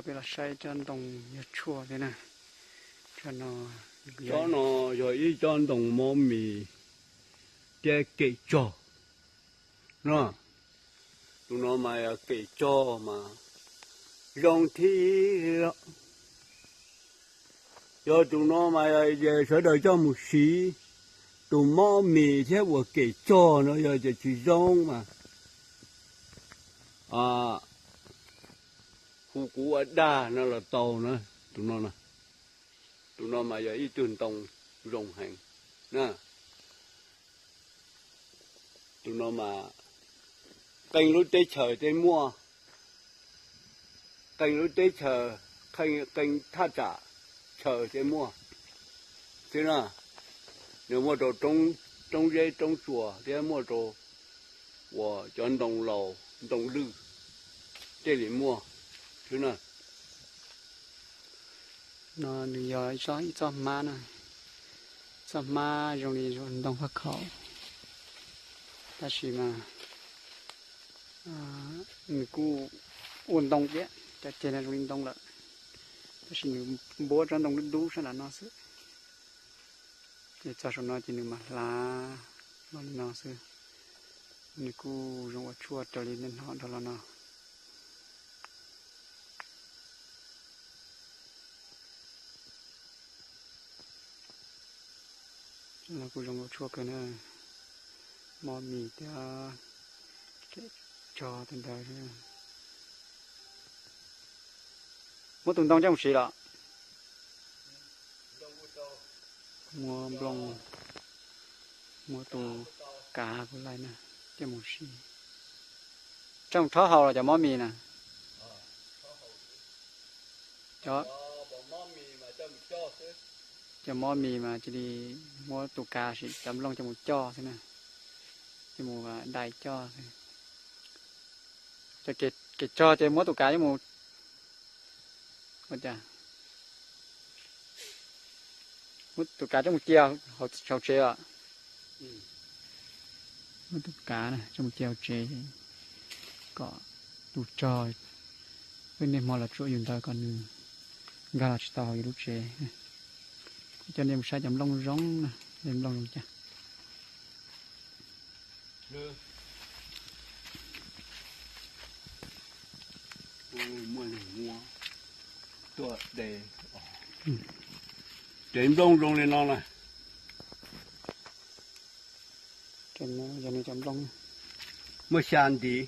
Peb los saib cov ntoo yog tshuaj thiab na. Cov no yog ib cov ntoo mob mis thiab kem tsog no. Tus no mas yog kem tsog mas zoo thiab. Yog tus no mas sawv daws coj mus siv, tus mob mis thiab uas kem tsog no yog tias tsis zoo mas hu kuv ua dag no los tau na. Tus no, tus no mas yog ib tug ntoo zoo heev na. Tus no mas qee lub teb chaws tej muaj, qee lub teb chaws, qee thaj tsam chaw tej muaj xwb na. Nws muaj rau roob zeb roob tsuas thiab muaj rau uas cov ntoo laus ntoo lwj tej li muaj xwb na. No nws yog ib txoj hmab na, txoj hmab zoo li ntoo faj khaum, tab sis mas nws kuj ua ntoo thiab, cov ceg no zoo li ntoo lawm, tab sis nws npuab tsob ntoo dub dub sab nram no xwb. Ces txog saum no ces nws mam hlav los li no xwb. Nws kuj zoo ua tshuaj raws li nej hnov dhau los no. Kuj zoo ua tshuaj kawg na, mob mis thiab kem tsog tej ntawd. Muab tus ntoo coj mus siv los? Muab nplooj, muab tus kav kuj laij na, coj mus siv. Tsooj rhaub haus los cov mob mis na? Cov mob mis mas cia li muab tus kav sim cov nplooj coj mus coj xwb na, coj mus dai coj xwb. Cov kem tsog ces muab tus kav coj mus, muab tus kav coj mus cia hauv tsev os. Muab tus kav coj mus cia hauv tsev kom tus tsog, peb niaj hmo los tsuam yus ntawd kom nws nkag los tsis tau hauv yus lub tsev. Coj nej mus saib cov nplooj zoo na, nplooj zoo cas. Muaj neeg muab tuaj de, de nplooj zoo li no na. Muaj xya ntiv.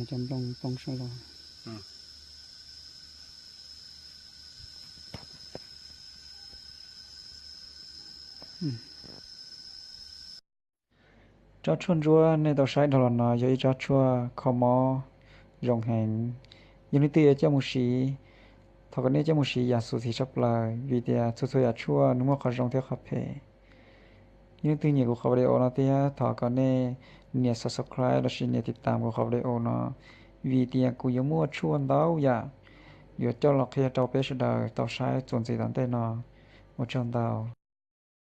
Cov nplooj poob sab los. Tsob tshuaj ntsuab nej tau saib dhau los no yog ib tsob tshuaj kho mob zoo heev. Yog leej twg yuav coj mus siv, thov kom nej coj mus siv yam xu txim tshaj plaws vim tias txhua txhua yam tshuaj nws muaj qhov zoo thiab qhov phem. Yog leej twg nyiam kuv qhov video no thiab thov kom nej nias subscribe lossis nias tiv tam kuv qhov video no, vim tias kuv yuav muaj tshuaj ntau yam yuav coj los qhia rau peb sawv daws tau saib txuas ntxiv tom ntej no. Ua tsaug ntau.